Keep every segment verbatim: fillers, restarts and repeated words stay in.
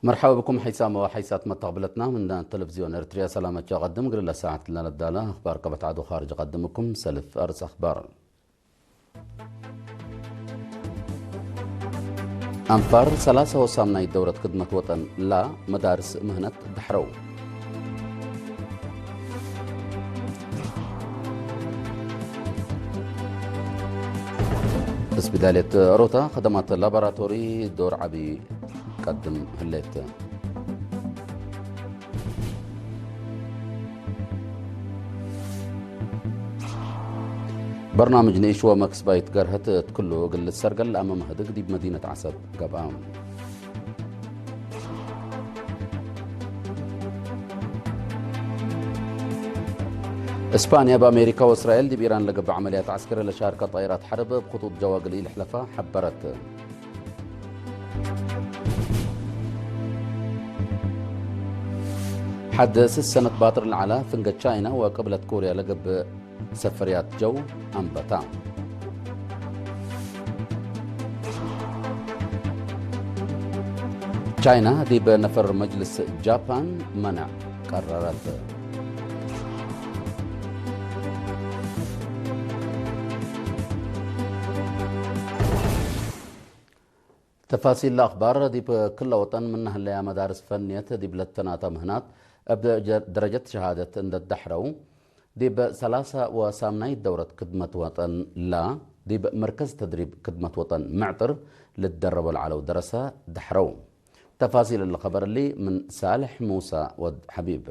መርሐበ ብኩም ሐይሳም ወሐይሳት መተቅብለትና ምን ተለፍዝዮን ኤርትርያ ሰላመት ጀቀድም እግል ለሰዓት ለነዳለ አኽባር ቀበት ዐዱ ኻርጅ ቀድምኩም ሰልፍ አርስ አኽባር። አንፋር ሰላሳ ወሳምናይ ደውረት ክድመት ወጠን ላ መዳርስ ምህነት ደሕረው። ስፒዳልየት ኦሮታ፣ ከደማት ላቦራቶሪ ዶር ዐቢ ቀድም ህሌት። በርናምጅ ንኢሽ ወመክስባይት ገርሀት እት ክሉ እግል ልትሰርገል ለአመ መህድግ ዲብ መዲነት ዐሰብ ገብአ። እስፓንያ፣ በአሜሪካ ወእስራኤል ዲብ ኢራን ለገብእ ዐመልያት ዐስከሪ ለሻርከ ጣይራት ሐርብ እብ ክጡጥ ጀዋግል ኢልሕለፋ ሐበረት። ሐድ ስስ ሰነት ባጥር ለዐለ ፍንገ ቻይና ወቅብለት ኮርያ ለገብእ ሰፈርያት ጀው አንበታ። ቻይና ዲብ ነፈር መጅልስ ጃፓን መነዕ ቀረረት። ተፋሲል ለአኽባር፣ ዲብ ክለ ወጠን ምነ ህለያ መዳርስ ፈንየት ዲብ ለትፈናተ ምህናት እብ ደረጀት ሸሃደት እንደ ደሕረው፣ ዲብ ሰላሳ ወሳምናይት ደውረት ክድመት ወጠን ላ፣ ዲብ መርከዝ ተድሪብ ክድመት ወጠን ምዕጥር ልትደረቦ ለዐለው ደረሰ ደሕረው። ተፋሲል እሊ ኸበር እሊ ምን ሳልሕ ሙሳ ወድ ሐቢብ።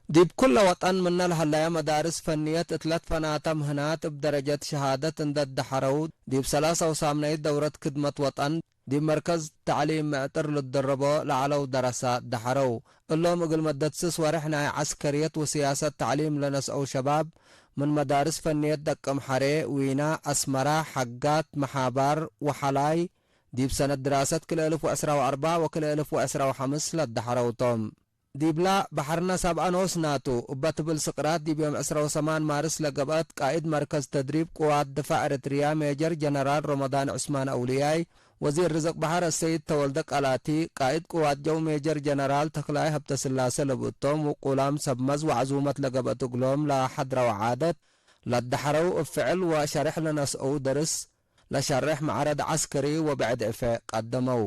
ዲብ ኩለ ወጠን ምነ ለሀለየ መዳርስ ፈንየት እት ለትፈናተ ምህናት እብ ደረጀት ሸሃደት እንደ ደሐረው፣ ዲብ ሰላሳ ወሳምናይት ደውረት ክድመት ወጠን፣ ዲብ መርከዝ ተዕሊም ምዕጥር ልደረቦ ለዐለው ደረሰ ደሐረው። እሎም እግል መደት ስስ ወሬሕ ናይ ዐስከርየት ወስያሰት ተዕሊም ለነስአው ሸባብ፣ ምን መዳርስ ፈንየት ደቅም ሐሬ፣ ዊና፣ አስመራ፣ ሐጋት፣ መሓባር ወሐላይ፣ ዲብ ሰነት ድራሰት ክልኤ እልፍ ወዕስራ ወአርበዕ ወክልኤ እልፍ ወዕስራ ወሐምስ ለደሐረው ቶም። ዲብላ በሐርነ ሰብአ ኖስ ናቱ እበ ትብል ስቅራት፣ ዲብ ዮም ዕስራ ወሰማን ማርስ ለገብአት፣ ቃእድ መርከዝ ተድሪብ ቅዋት ድፋዕ ኤረትርያ ሜጀር ጀነራል ሮመዳን ዑስማን አውልያይ፣ ወዚር ርዝቅ በሐር አሰይድ ተወልደ ቀላቲ፣ ቃእድ ቅዋት ጀው ሜጀር ጀነራል ተክላይ ሀብተስላሰ ለብእቶም ውቁላም ሰብ መዝ ወዐዙመት ለገብአት እግሎም ለሐድረው ዓደት ለደሐረው እብ ፍዕል ወሸሬሕ ለነስአው ደርስ፣ ለሸሬሕ መዐረድ ዐስከሪ ወብዕድ ዕፌ ቀደመው።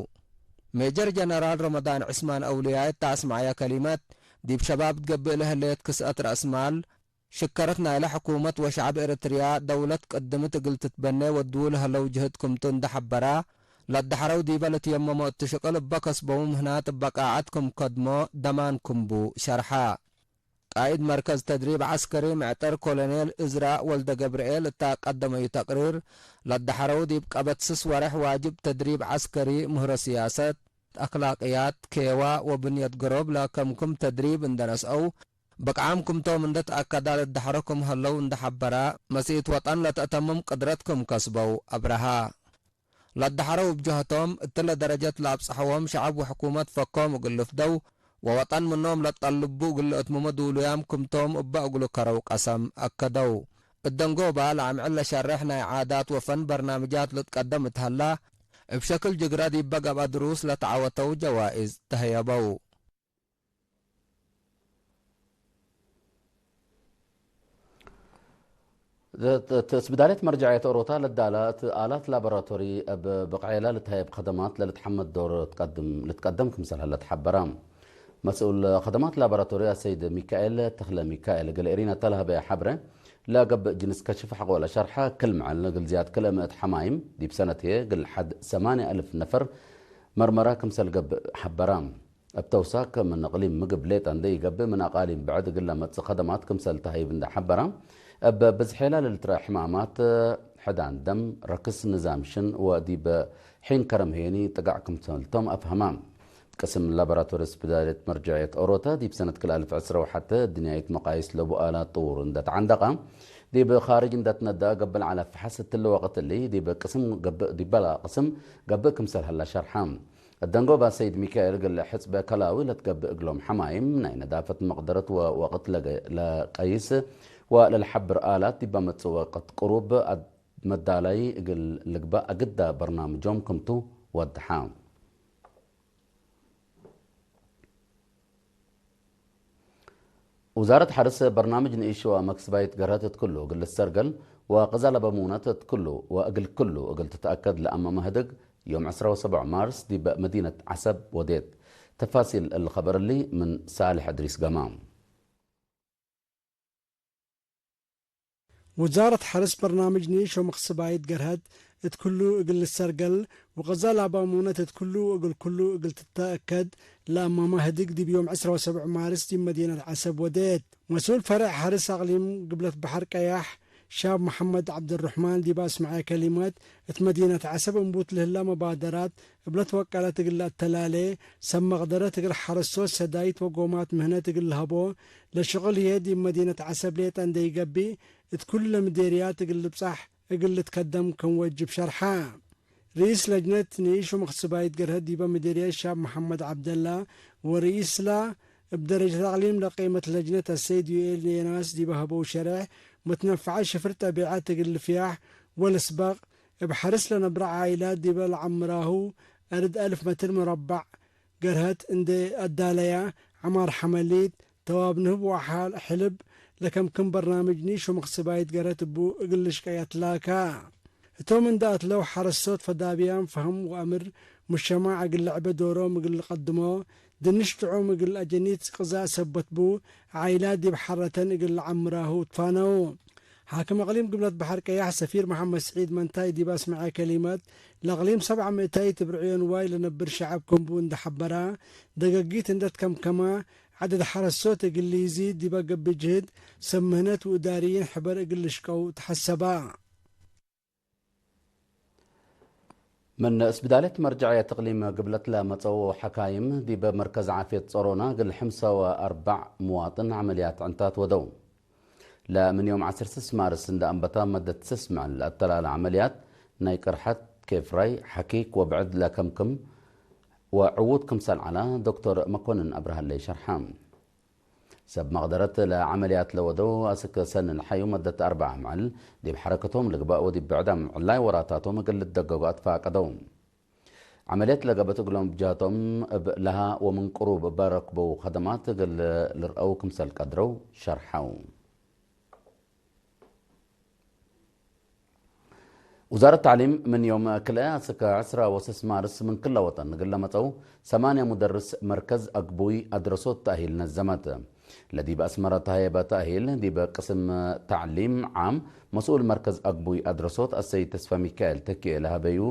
ሜጀር ጀነራል ረመዳን ዕስማን አውልያይ እተ አስመዐየ ከሊመት፣ ዲብ ሸባብ ትገብእ ለህሌት ክስአት ረአስማል፣ ሽከረት ናይለ ሕኩመት ወሸዐብ ኤረትርያ፣ ደውለት ቅድምት እግል ትትበኔ ወድዉ ለህለው ጅህድ ክምቱ እንዴ ሐበራ፣ ለደሐረው ዲበ ልትየመሞ እት ሽቅል እበ ከስበው ምህናት እበ ቃዐት ክም ከድሞ ደማን ክምቡ ሸርሐ። ቃእድ መርከዝ ተድሪብ ዐስከሪ ምዕጠር ኮሎኔል እዝራ ወልደገብርኤል እተ ቀደመዩ ተቅሪር ለደሐረው፣ ዲብ ቀበት ስስ ወሬሕ ዋጅብ ተድሪብ ዐስከሪ፣ ምህሮ ስያሰት፣ አክላቅያት፣ ኬዋ ወብንየት ገሮብ ለከምክም ተድሪብ እንደ ነስአው፣ ብቅዓም ክምቶም እንደ ተአከዳ ለደሐሮ ክም ሀለው እንደ ሐበራ፣ መስኢት ወጠን ለተአተምም ቅድረት ክም ከስበው አብረሃ። ለደሐረው እብ ጀህቶም፣ እትለ ደረጀት ለአብጸሐዎም ሸዐብ ወሕኩመት ፈኮም እግል ልፍደው ወወጠን ምኖም ለጠልቡ እግል ልእትምሞ ዱሉያም ክምቶም እበ እግሉ ከረው ቀሰም አከደው። እደንጎባ ለአምዕል ለሸሬሕ ናይ ዓዳት ወፈን በርናምጃት ልትቀደም እት ሀላ፣ እብ ሸክል ጅግረ ዲበ ገብአ ድሩስ ለተዐወተው ጀዋኢዝ ተህየበው። ተስብዳሌት መርጀዕየት ኦሮታ ለዳላ እት አላት ላቦራቶሪ እብ ብቅዔላ ልትሀየብ ከደማት ለልትሐመድ ዶር ትቀድም፣ ልትቀደም ክምሰል ሀለ ተሐበረ። መስኡል ከደማት ላቦራቶሪ አሰይድ ሚካኤል ተክለ ሚካኤል እግል ኤሪና ተለሀበየ ሐብረ፣ ለገብእ ጅንስ ከሽፍ ሐቆ ለሸርሐ፣ ክል መዐል እግል ዝያድ ክልኤ ምእት ሐማይም ዲብ ሰነት ህዬ እግል ሐድ ሰማንያ አልፍ ነፈር መርመራ ክምሰል ገብእ ሐበረ። እብ ተውሳክ ምን እቅሊም ምግብ ሌጠ እንዴ ኢገብእ፣ ምን አቃሊም ብዕድ እግል ለመጽእ ከደማት ክምሰል ተሀይብ እንዴ ሐበረ፣ እብ ብዝሔላ ለልትረአ ሕማማት፣ ሕዳን ደም፣ ረክስ ንዛም ሽን ወዲብ ሒን ከረም ህዬኒ ጥጋዕ ክምሰልቶም አፍሀመ። ቅስም ላቦራቶሪ ስፒዳልየት መርጀዕየት ኦሮተ፣ ዲብ ሰነት ክልኤ አልፍ ዕስራ ወሐተ እድንያይት መቃይስ ለቡ አላት ጥዉር እንዴ ተዐንደቀ፣ ዲብ ካርጅ እንዴ ትነደአ ገብእ ለዐለ ፈሐስ እትሊ ወቅት እሊ፣ ዲብ ቅስም ገብእ፣ ዲበ ቅስም ገብእ ክምሰል ሀለ ሸርሐ። እደንጎባ ሰይድ ሚካኤል እግል ሕጽበ ከላዊ ለትገብእ እግሎም ሐማይም፣ ናይ ነዳፈት መቅደረት ወወቅት ለገ-፣ ለቀይስ ወለልሐብር አላት፣ ዲብ መጽእ ወቅት ቅሩብ አድ-፣ መዳላይ እግል ልግበእ አግደ በርናምጆም ክምቱ ወድሐ። ውዛረት ሐርስ በርናምጅ ንኢሽ ወመክስባይት ገርሀት እት ክሉ እግል ልትሰርገል ወቀዛ ለበ ሙነት እት ክሉ ወእግል ክሉ እግል ትትአከድ ለአመመ ህድግ፣ ዮም ዕስራ ወሰብዕ ማርስ ዲብ መዲነት ዐሰብ ወዴት። ተፋሲል እሊ ኸበር እሊ ምን ሳልሕ እድሪስ ገማም። ውዛረት ሐርስ በርናምጅ ኒሽ ወመክስባይት ገርሀት እት ክሉ እግል ልትሰርገል ወቀዛ ለአባሙነት እት ክሉ ወእግል ክሉ እግል ትተአከድ ለአማመ ህድግ ዲብ ዮም ዕስራ ወሰብዕ ማርስ ዲብ መዲነት ዐሰብ ወዴት። መስኡል ፈሬዕ ሐርስ አቅሊም ግብለት በሐር ቀያሕ ሻብ መሐመድ ዐብደልረሕማን ዲብ አስመዐ ከሊመት፣ እት መዲነት ዐሰብ እንቡት ለህላ መባደራት እብ ለትወቀለት እግል ለአተላሌ፣ ሰብ መቅደረት እግል ሐረስቶት ሰዳይት ወጎማት ምህነት እግል ለሀቦ፣ ለሽቅል ህዬ ዲብ መዲነት ዐሰብ ሌጠ እንዴ ኢገብእ፣ እት ኩለ ምዴርያት እግል ልብጻሕ እግል ልትከደም ክም ወጅብ ሸርሐ። ርኢስ ለጅነት ንኢሽ ወመክስባይት ገርሀት ዲበ ምዴርየት ሻብ መሐመድ ዐብደላ ወርኢስላ እብ ደረጀት አቅሊም ለቄመት ለጅነት አሰይድ ዩኤል ዮናስ ዲበ ሀበው ሸሬሕ፣ መትነፈዐት ሽፍር ጠቢዐት እግል ልፍያሕ ወልስበቅ፣ እብ ሐርስ ለነብረ ዓኢላት ዲበ ለዐምራሁ አርድ አልፍ መትር መረበዕ ገርሀት እንዴ አዳለያ፣ ዐማር ሐመሊት፣ ተዋብ ንህብ ወአሓል ሕልብ ለከምክም በርናምጅ ኒሽ ወመክስባይት ገርሀት እቡ እግል ልሽቀይ አትላካ። ህቶም እንዴ አትለው ሐረስቶት ፈዳብያም ፈህም ወአምር ሙሸማዕ እግል ለዐበ ዶሮም እግል ልቀድሞ፣ ድንሽ ጥዑም እግል አጀኒት ቅዛእ ሰበት ቡ፣ ዓኢላት ዲብ ሐረተን እግል ለዐምራሁ ትፋነው። ሓክም አቅሊም ግብለት በሐር ቀያሕ ሰፊር መሐመድ ስዒድ መንታይ ዲብ አስመዐ ከሊመት፣ ለአቅሊም ሰብዓ ምእታይት እብ ርዕዮን ዋይ ለነብር ሸዐብ ክም ቡ እንዴ ሐበራ፣ ደገጊት እንዴ ትከምከመ፣ ዐደድ ሐረስቶት እግል ኢዚድ ዲበ ገብእ ጅህድ፣ ሰብ ምህነት ወእዳርይን ሕበር እግል ልሽቀው ተሐሰባ። ምን እስብዳልየት መርጀዕየት እቅሊም ግብለት ለመጸው ሐካይም፣ ዲብ መርከዝ ዓፍየት ጸሮና እግል ሐምሳ ወአርበዕ ምዋጥን ዐመልያት ዕንታት ወደው። ለምን ዮም ዐስር ስስ ማርስ እንደ አንበታ መደት ስስ ምዕል ለአተላለ ዐመልያት፣ ናይ ቅርሐት፣ ኬፍራይ፣ ሐኪክ ወብዕድ ለከምክም ወዕዉት ክምሰል ዐለ፣ ዶክተር መኮንን አብርሃለይ ሸርሐ። ሰብ መቅደረት ለዐመልያት ለወደው አስክ ሰኒ ለሐዩ መደት አርበዕ ምዕል፣ ዲብ ሐረከቶም ልግበእ ወዲብ ብዕዳም ዕላይ ወራታቶም እግል ልትደገጉ አትፋቀደው። ዐመልየት ለገብአት እግሎም ብጀሀቶም እብ ለሀ ወምን ቅሩብ እበ ረክበው ከደማት እግል ልርአው ክምሰል ቀድረው ሸርሐው። ውዛረት ተዕሊም ምን ዮም ክልኤ አስክ ዕስራ ወስስ ማርስ ምን ክለ ወጠን እግል ለመጸው ሰማንያ ሙደርስ መርከዝ አግቡይ አድረሶት ተእሂል ነዘመት። ለዲብ አስመረ ተሀየበ ተእሂል ዲብ ቅስም ተዕሊም ዓም መስኡል መርከዝ አግቡይ አድረሶት አሰይድ ተስፋ ሚካኤል ተኪኤ ለሀበዩ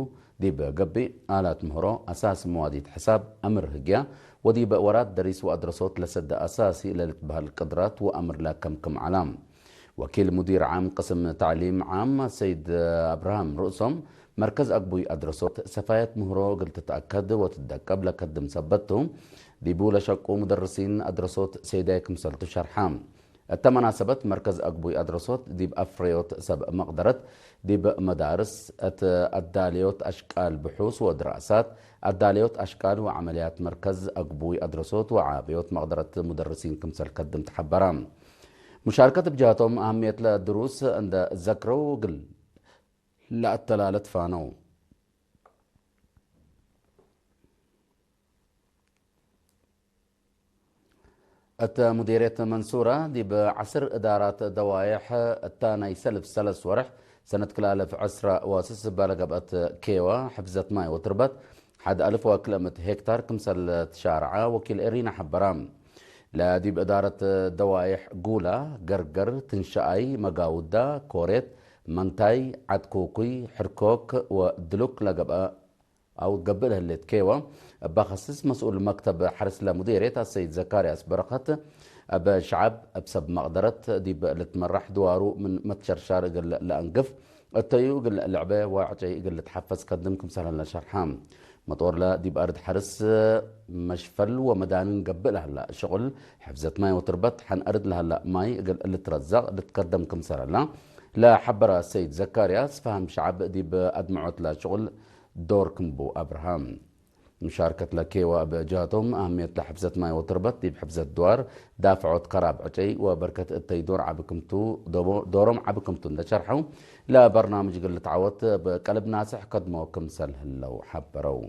ዲብ ገብእ አላት ምህሮ፣ አሳስ መዋዲት ሕሳብ፣ አምር ህግያ ወዲብ ወራት ደሪስ ወአድረሶት ለሰደ አሳሲ ለልትበህል ቅድራት ወአምር ለከምክም ዐላ። ወኪል ሙዲር ዓም ቅስም ተዕሊም ዓም አሰይድ አብርሃም ርእሶም፣ መርከዝ አግቡይ አድረሶት ሰፋየት ምህሮ እግል ትትአከድ ወትደቀብ ለከድም ሰበት ቱ፣ ዲቡ ለሸቁ ሙደርሲን አድረሶት ሴዳይ ክምሰልቱ ሸርሐ። እተ መናሰበት መርከዝ አግቡይ አድረሶት ዲብ አፍረዮት ሰብ መቅደረት፣ ዲብ መዳርስ፣ እት አዳለዮት አሽቃል ብሑስ ወድራሳት፣ አዳለዮት አሽቃል ወዐመልያት መርከዝ አግቡይ አድረሶት ወዓብዮት መቅደረት ሙደርሲን ክምሰል ከድም ተሐበረ። ሙሻርከት ብጀሀቶም አህምየት ለድሩስ እንደ ዘክረው እግል ለአተላለት ፋነው። እተ ሙዴርየት መንሱራ ዲብ ዐስር እዳራት ደዋዬሕ እታ ናይ ሰልፍ ሰለስ ወርሕ ሰነት ክልአልፍ ዕስራ ወስስ እባ ለገብአት ኬዋ ሕፍዘት ማይ ወትርበት ሐድ አልፍ ወክልአምእት ሄክታር ክምሰል ትሻርዐ ወኪል ኤሪና ሐበራ። ለዲብ እዳረት ደዋዬሕ ጉላ፣ ገርገር፣ ትንሸኣይ፣ መጋውዳ፣ ኮሬት፣ መንታይ፣ ዐድ ኩኩይ፣ ሕርኮክ ወድሉክ ለገብአ አው ገብእ ለህሌት ኬወ፣ እበ ከስስ መስኡል መክተብ ሐርስ ለሙዴርየት አሰይድ ዘካርያስ በረኸት፣ እብ ሸዐብ እብ ሰብ መቅደረት ዲብ ልትመራሕ ድዋሩ ምን መትሸርሻር እግል ለአንግፍ፣ እተዩ እግል ልዕበ ወዕጨይ እግል ልትሐፈዝ ከድም ክምሰል ሀለ ሸርሐ። መጦርለ ዲብ አርድ ሐርስ መሽፈል ወመዳንን ገብእ ለሀላ ሽቁል ሕፍዘት ማይ ወትርበት ሐን አርድ ለሀላ ማይ እግል ልትረዘቅ ልትከደም ክምሰል ሀላ ለሐበረ አሰይድ ዘካርያስ፣ ፈሀም ሸዐብ ዲብ አድምዖት ለሽቁል ዶር ክም ቡ አብርሃም። ምሻርከት ለኬወ እብ ጀሀቶም፣ አህምየት ለሕፍዘት ማይ ወትርበት ዲብ ሕፍዘት ድዋር፣ ዳፍዖት ከራብ ዕጨይ ወበርከት እተይ ዶር ዐቢ ክምቱ፣ ዶቦ-፣ ዶሮም ዐቢ ክምቱ እንደ ሸርሐው፣ ለበርናምጅ እግል ልትዓወት እብ ቀልብ ናስሕ ከድሞ ክምሰል ህለው ሐበረው።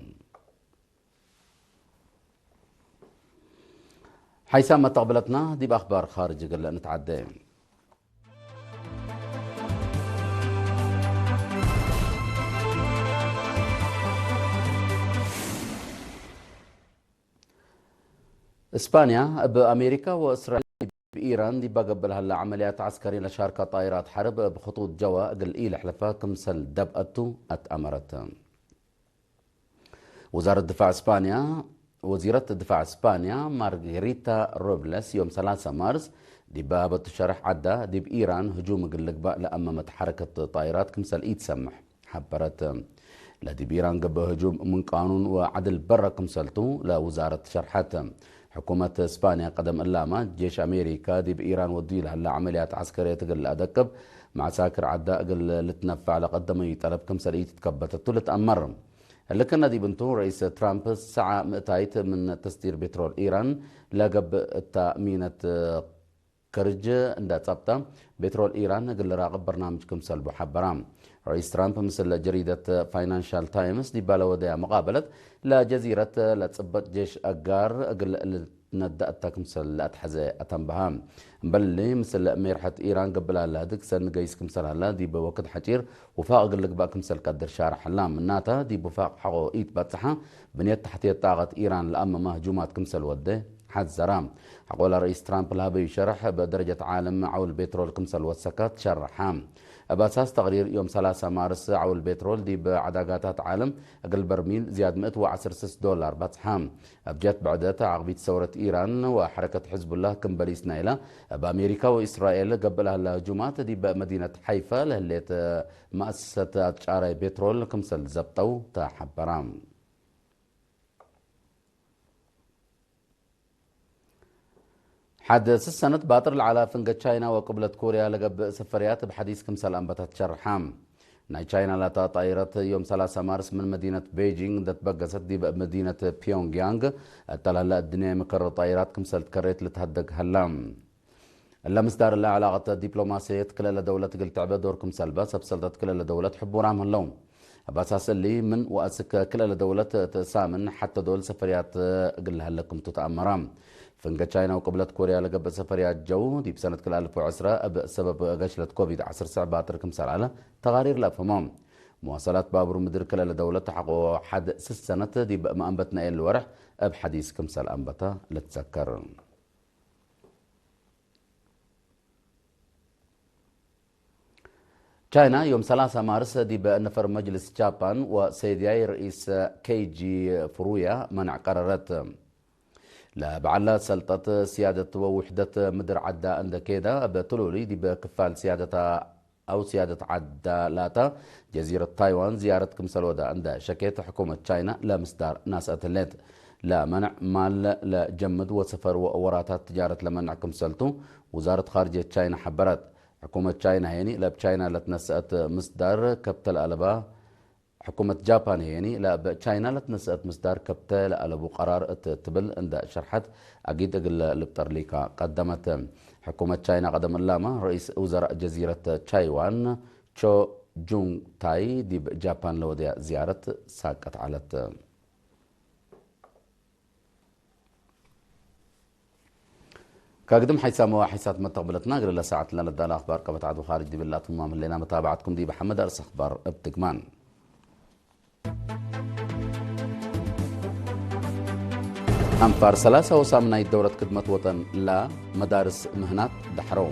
ሓይሳም መተቅብለትና ዲብ አኽባር ኻርጅ እግል ንትዓደ። እስፓንያ፣ እብ አሜሪካ ወእስራኤል ዲብ ኢራን ዲባ ገብእ ለሀለ ዐመልያት ዐስከሪ ለሻርከ ጣይራት ሐርብ እብ ክጡጥ ጀወ እግል ኢልሕለፈ ክምሰል ደብአቱ አትአመረት። ወዛረት ድፋዕ እስፓንያ፣ ወዚረት ድፋዕ እስፓንያ ማርጌሪታ ሮብለስ ዮም ሰላሰ ማርስ ዲብ ሀበቱ ሸርሕ ዐዳ፣ ዲብ ኢራን ህጁም እግል ልግባእ ለአመመት ሐረከት ጣይራት ክምሰል ኢትሰምሕ ሐበረት። ለዲብ ኢራን ገብእ ህጁም ምን ቃኑን ወዐድል በረ ክምሰልቱ ለውዛረት ሸርሐት። ሕኩመት እስፓንያ ቀደም እላመ ጄሽ አሜሪካ ዲብ ኢራን ወድዩ ለሀለ ዐመልያት ዐስከርየት እግል ለአደቅብ፣ መዐሳክር ዐዳ እግል ልትነፈዕ ለቀደመዩ ጠለብ ክምሰል ኢትትከበተቱ ልትአመር። እሊ ክነ ዲብ እንቱ፣ ረኢስ ትራምፕ ሰዓ ምእታይት ምን ተስዲር ቤትሮል ኢራን ለገብእ እታ ሚነት ክርጅ እንደ ጸብጠ፣ ቤትሮል ኢራን እግል ልራቅብ በርናምጅ ክምሰል ቡ ሐበራ። ረኢስ ትራምፕ ምስል ጀሪደት ፋይናንሻል ታይምስ ዲባ ለወደያ መቃበለት፣ ለጀዚረት ለጽበጥ ጄሽ አጋር እግል ልትነደእ እተ ክምሰል ለአትሐዘ አተንበሃ። እምበል እሊ፣ ምስል ሜርሐት ኢራን ገብእ ለሀለ ህድግ ሰኒ ገይስ ክምሰል ሀለ፣ ዲብ ወክድ ሐጪር ውፋቅ እግል ልግበእ ክምሰል ቀድር ሻርሕ ሀላ። ምናተ፣ ዲብ ውፋቅ ሐቆ ኢትበጽሐ፣ ብንየት ተሕትየት ጣቀት ኢራን ለአመመ ህጁማት ክምሰል ወዴ ሐዘራ። ሐቆለ ረኢስ ትራምፕ ለሀበዩ ሸርሕ፣ እብ ደረጀት ዓለም ዐውል ቤትሮል ክምሰል ወሰከ ትሸረሐ። እብ አሳስ ተቅሪር፣ ዮም ሰላሰ ማርስ ዐውል ቤትሮል ዲብ ዐዳጋታት ዓለም እግል በርሚል ዝያድ ምእት ወዐስር ስስ ዶላር በጽሐ። እብ ጀት ብዕደት፣ ዐቅቢት ሰውረት ኢራን ወሐረከት ሕዝቡላህ ክም በሊስ ናይለ፣ እብ አሜሪካ ወእስራኤል ገብእ ለሀለ ህጁማት ዲብ መዲነት ሐይፈ ለህሌት መአሰሰት አትጫራይ ቤትሮል ክምሰል ዘብጠው ተሐበራ። ሐድ ስስ ሰነት ባጥር ለዐላ ፍንገ ቻይና ወቅብለት ኮርያ ለገብእ ሰፈርያት እብ ሐዲስ ክምሰል አንበታት ሸርሐ። ናይ ቻይና ላታ ጣይረት ዮም ሰላሰ ማርስ ምን መዲነት ቤጂንግ እንደ ትበገሰት ዲብ መዲነት ፒዮንግያንግ እተ ለህለ እድንያይ መከረ ጣይራት ክምሰል ትከሬት ልትሀደግ ሀላ። እለ ምስዳር እለ ዐላቀት ዲፕሎማስየት ክልኤ ደውለት እግል ትዕበ ዶር ክምሰል በ፣ ሰብ ሰልጠት ክልኤ ደውለት ሕቡራም ህለው። እብ አሳስ እሊ፣ ምን ወአስክ ክልኤ ደውለት እት ሳምን ሐተ ዶል ሰፈርያት እግል ለሀለ ክምቱ ተአመረ። ፍንገ ቻይና ወቅብለት ኮርያ ለገብእ ሰፈርያት ጀው፣ ዲብ ሰነት ክልኤ አልፍ ወዐስረ እብ ሰበብ ገሽለት ኮቪድ ዐስር ስዕ ባጥር ክምሰል ዐለ ተቃሪር ለአፍህሞ። መዋሰላት ባቡር ምድር ክልኤ ደውለት ሐቆ ሐድ ስስ ሰነት ዲብ መአንበት ናይል ወርሕ እብ ሐዲስ ክምሰል አንበተ ልትዘከር። ቻይና ዮም ሰላሰ ማርስ ዲብ ነፈር መጅልስ ጃፓን ወሰይድያይ ርኢስ ኬይጂ ፍሩያ መንዕ ቀረረት። ለበዐል ሰልጠት ስያደት ወውሕደት ምድር ዐዳ እንደ ኬዳ፣ እብ ትሉሉይ ዲብ ክፋል ስያደታ አው ስያደት ዐዳ ላታ ጀዚረት ታይዋን ዝያረት ክምሰል ወዳ እንደ ሸኬት፣ ሕኩመት ቻይና ለምስዳር ናስአት ህሌት። ለመንዕ ማል ለጀምድ ወሰፈር ወወራታት ትጃረት ለመንዕ ክምሰልቱ ውዛረት ኻርጅየት ቻይና ሐበረት። ሕኩመት ቻይና ሄኒ ለእብ ቻይና ለትነሰአት ምስዳር ከብተ ለአለባ፣ ሕኩመት ጃፓን ሄኒ ለእብ ቻይና ለትነሰአት ምስዳር ከብተ ለአለቡ ቀራር እት ትብል እንደ ሸርሐት፣ አጊድ እግል ልብጠር ሊካ ቀደመት። ሕኩመት ቻይና ቀደም እላመ፣ ረኢስ ውዘራእ ጀዚረት ቻይዋን ቾ ጁንግ ታይ ዲብ ጃፓን ለወደያ ዝያረት ሳቀት ዐለት። ከግድም ሓይሳም ወሓይሳት መተቅብለትና፣ እግል ለሰዓት ለነዳለ አኽባር ቀበት ዐድ ወኻርጅ ዲብላ ትማም ህሌና። መታብዐትኩም ዲብ ሐመድ አርስ አኽባር እብ ድግማን። አንፋር ሰላሳ ወሳምናይት ደውረት ክድመት ወጠን ለመዳርስ ምህናት ደሐረው።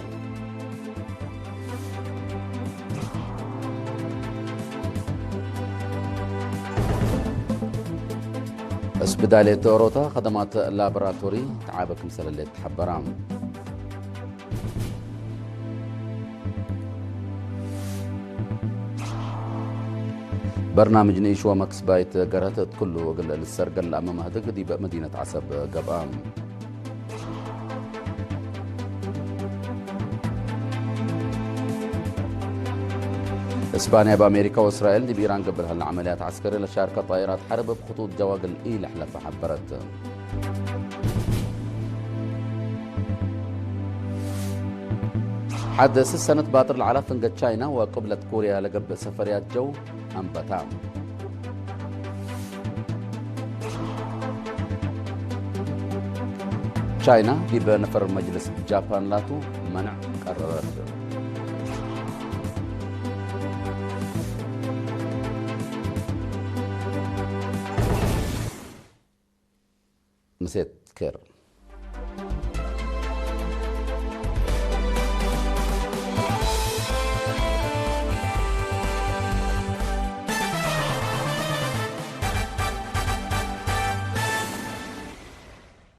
እስብዳሌት ኦሮታ፣ ከደማት ላቦራቶሪ ተዓበ ክምሰል ህሌት ተሐበራ። በርናምጅ ንኢሽ ወመክስባይት ገርሀት እት ኩሉ እግል ልሰርገል ለአመ መህድግ ዲብ መዲነት ዐሰብ ገብአ። እስባንያ፣ በአሜሪካ ወእስራኤል ዲብ ኢራን ገብእ ለሀለ ዐመልያት ዐስከሪ ለሻርከ ጣይራት ሐርብ እብ ክጡጥ ጀዋ እግል ኢለሕለፈ ሐበረት። ሐድ ስስ ሰነት ባጥር ለዐላ ፍንገት ቻይና ወቅብለት ኮርያ ለገብእ ሰፈርያት ጀው አንበታ። ቻይና ዲብ ነፈር መጅልስ ጃፓን ላቱ መንዕ ቀረረት። ምሴት ኬር።